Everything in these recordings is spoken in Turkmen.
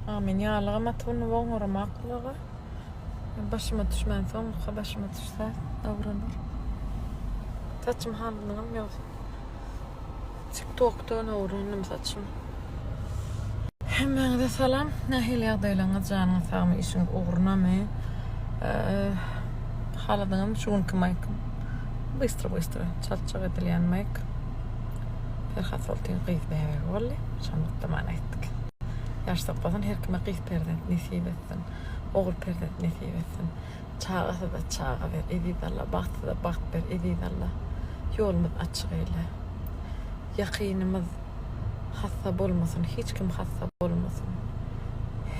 A men ýalygam atyny oňaramaklyga. Başyma düşmänsoň, başyma düşse dawranar. Saçym halynyňam ýogsa. TikTokdan öwrendim saçymy. Hemmäňize salam. Nähili ýagdaýlaryňyz, janyňyz sagmy, işiňiz ugrunamy? Haladyňyzmy şu günki maýkym? Bystro bystro çaltjak edilýän maýk. Perhat Soltan gyz bäbegi boldy. Şony gutlamana gitdik. Ýaş saklasyn, her kime gyz perzent nesip etsin. Ogul perzent nesip etsin. Çagasyza çaga ber eziz Alla bagtsyza bagt ber eziz Alla ýolumyz açyk eýle ýakynymyz hassa bolmasyn hiç kim hassa bolmasyn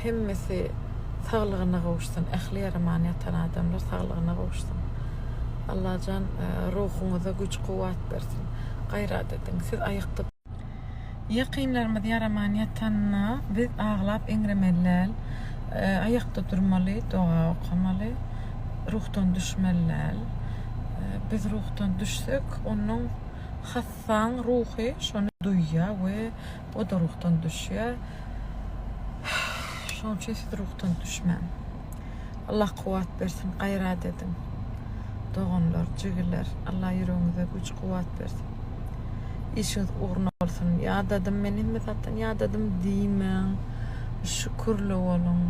hemmesi saglygyna gowuşsyn ähli ýaraman ýatan adamlar saglygyna gowuşsyn Allajan ruhuňyza güýç kuwwat bersin gaýrat ediň siz aýakda Ýakynlarymyz ýaraman ýatanda biz aglap eňremeli däl. Aýakda durmaly, doga okamaly, ruhdan düşmeli däl. Biz ruhdan düşsek, onuň hassaň ruhy şony duýýar we o-da ruhdan düşýär. Şonuň üçin siz ruhdan düşmäň. Allah kuwwat bersin, gaýrat ediň. Doganlar, jigiler, Allah ýüregiňize güýç-kuwwat bersin. Işiňiz ugruna bolsun. Ýadadym men hemme zatdan ýadadym diýmäň. Şükürli boluň.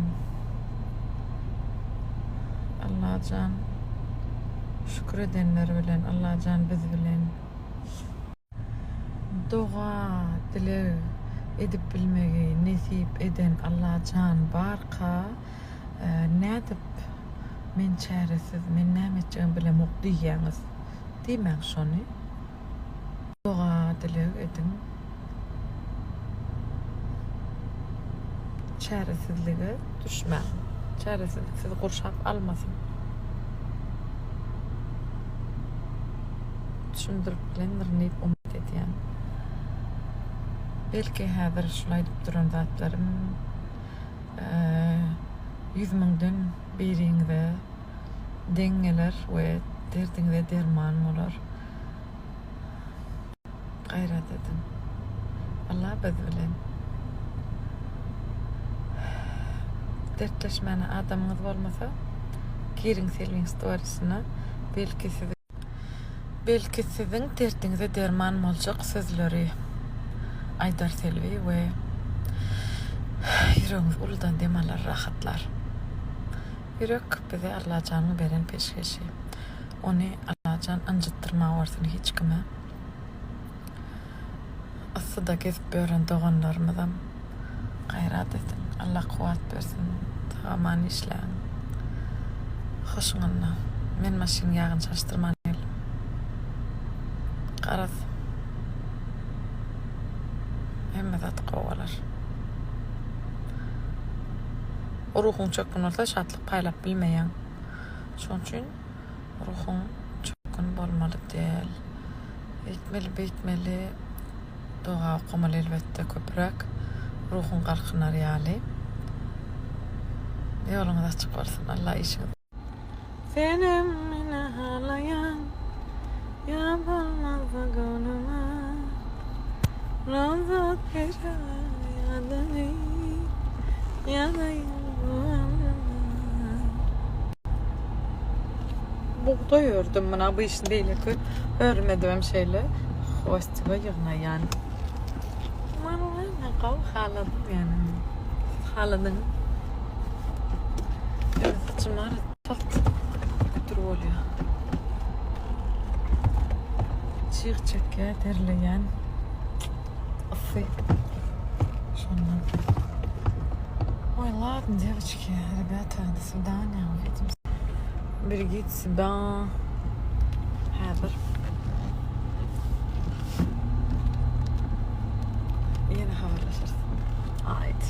Allajan şükür edenler bilen, Allajan biz bilen. Doga dileg edip bilmegi nesip eden Allajan barka nädip men çäresiz men näme etjegimi bilemok diýýäňiz diýmäň şony doga dileg ediň çäresizlige düşmäň çäresizlik sizi gurşap almasyn. Düşündirip bilendirin diýip umyt edýän. Belki häzir şul aýdyp duran zatlarym ýüzmüňden biriňize deň geler we derdiňize derman bolar. Gaýrat ediň. Allah biz bilen. Dertleşmäne adamyňyz bolmasa, giriň Selbiň storiesine, belki sizi belki siziň derdiňize derman boljak sözleri aýdar Selbi we ýüregiňiz uludan dem alar, rahatlar. Ýürek bize Allajanyň beren peşgeşi. Ony Allajan ynjytdyrmawersin hiç kime. Yssyda gezip ýören doganlarymyzam gaýrat ediň. Allah kuwwat bersin. Sag-aman işläň. Hoşuň onda. Men maşynyň ýagyny çalyşdyrman geldim. Garaz. Hemme zat gowy bolar. Ruhuň çökgün bolsa şatlyk paýlap bilmeýäň. Şonuň üçin ruhuň çökgün bolmaly däl. Eýtmeli beýtmeli doga okamaly elbetde köpüräk ruhuň galkynar ýaly. Ýoluňyz açyk bolsun Allah işiňiz. Senem meni halaýaň ýa bolmasa göwnüme Rugsat ber ýadyňy ýazaýyn bu ömrüme. Bugdaý ördüm muna bu işin beýleki örmedimem şeýle hwostige ýygnaýan. Mana gowy haladym ýöne. Siz haladyňyz. Ýöne saçym bar çalt kütür bolýar. Çyg çekýär, derleýän. Yssy. Şondan. Oý, ladno, девочки, ребята, до свидания, увидимся. Берегите себя. Häzir. Ýene habarlaşarys. Aýt.